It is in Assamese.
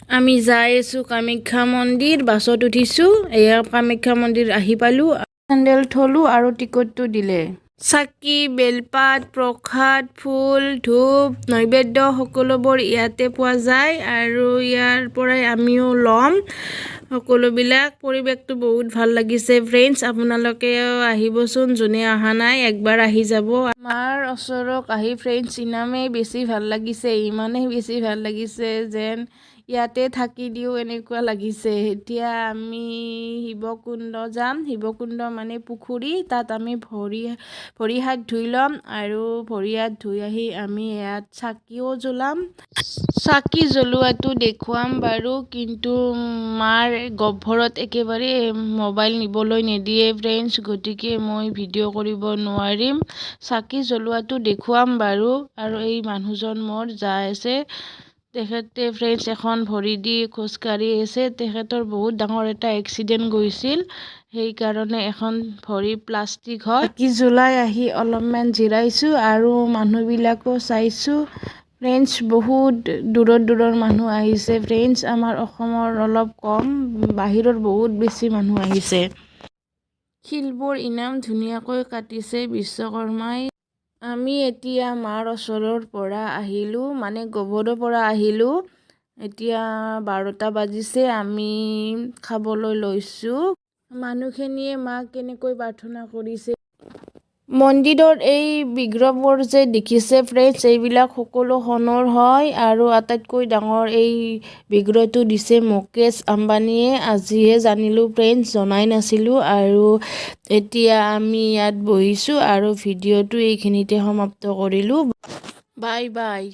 আমি যাই আছোঁ কামাখ্যা মন্দিৰ। বাছত উঠিছোঁ। এয়া কামাখ্যা মন্দিৰ আহি পালোঁ। চেণ্ডেল থলোঁ আৰু টিকটটো দিলে। চাকি, বেলপাত, প্ৰসাদ, ফুল, ধূপ, নৈবেদ্য সকলোবোৰ ইয়াতে পোৱা যায় আৰু ইয়াৰ পৰাই আমিও ল'ম সকলোবিলাক। পৰিৱেশটো বহুত ভাল লাগিছে ফ্ৰেণ্ডছ। আপোনালোকেও আহিবচোন। যোনে অহা নাই, একবাৰ আহি যাব। মাৰ ওচৰত আহি ফ্ৰেণ্ডছ, ইমানেই বেছি ভাল লাগিছে, ইমানেই বেছি ভাল লাগিছে যেন ইয়াতে থাকি দিওঁ এনেকুৱা লাগিছে। এতিয়া আমি শিৱকুণ্ড যাম। শিৱকুণ্ড মানে পুখুৰী। তাত আমি ভৰি হাত ধুই ল'ম আৰু ভৰি হাত ধুই আহি আমি ইয়াত চাকিও জ্বলাম। চাকি জ্বলোৱাটো দেখুৱাম বাৰু, কিন্তু মাৰ গহ্বৰত একেবাৰে মোবাইল নিবলৈ নিদিয়ে ফ্ৰেণ্ডছ। গতিকে মই ভিডিঅ' কৰিব নোৱাৰিম। চাকি জ্বলোৱাটো দেখুৱাম বাৰু। আৰু এই মানুহজন মোৰ যাই আছে। তেখেতে ফ্ৰেণ্ডছ, এখন ভৰি দি খোজকাঢ়ি আছে। তেখেতৰ বহুত ডাঙৰ এটা এক্সিডেণ্ট গৈছিল, সেইকাৰণে এখন ভৰি প্লাষ্টিক হয়। চাকি জ্বলাই আহি অলপমান জিৰাইছোঁ আৰু মানুহবিলাকো চাইছোঁ। ফ্ৰেণ্ডছ, বহুত দূৰৰ দূৰৰ মানুহ আহিছে ফ্ৰেণ্ডছ। আমাৰ অসমৰ অলপ কম, বাহিৰৰ বহুত বেছি মানুহ আহিছে। শিলবোৰ ইমান ধুনীয়াকৈ কাটিছে বিশ্বকৰ্মাই। আমি এতিয়া মাৰ ওচৰৰ পৰা আহিলোঁ, মানে গহ্বৰৰ পৰা আহিলোঁ। এতিয়া 12টা বাজিছে। আমি খাবলৈ লৈছোঁ। মানুহখিনিয়ে মাক কেনেকৈ প্ৰাৰ্থনা কৰিছে। মন্দিৰৰ এই বিগ্ৰহবোৰ যে দেখিছে ফ্ৰেণ্ডছ, এইবিলাক সকলো সোণৰ হয় আৰু আটাইতকৈ ডাঙৰ এই বিগ্ৰহটো দিছে মুকেশ আম্বানীয়ে। আজিহে জানিলোঁ ফ্ৰেণ্ডছ, জনাই নাছিলোঁ। আৰু এতিয়া আমি ইয়াত বহিছোঁ আৰু ভিডিঅ'টো এইখিনিতে সমাপ্ত কৰিলোঁ। Bye bye.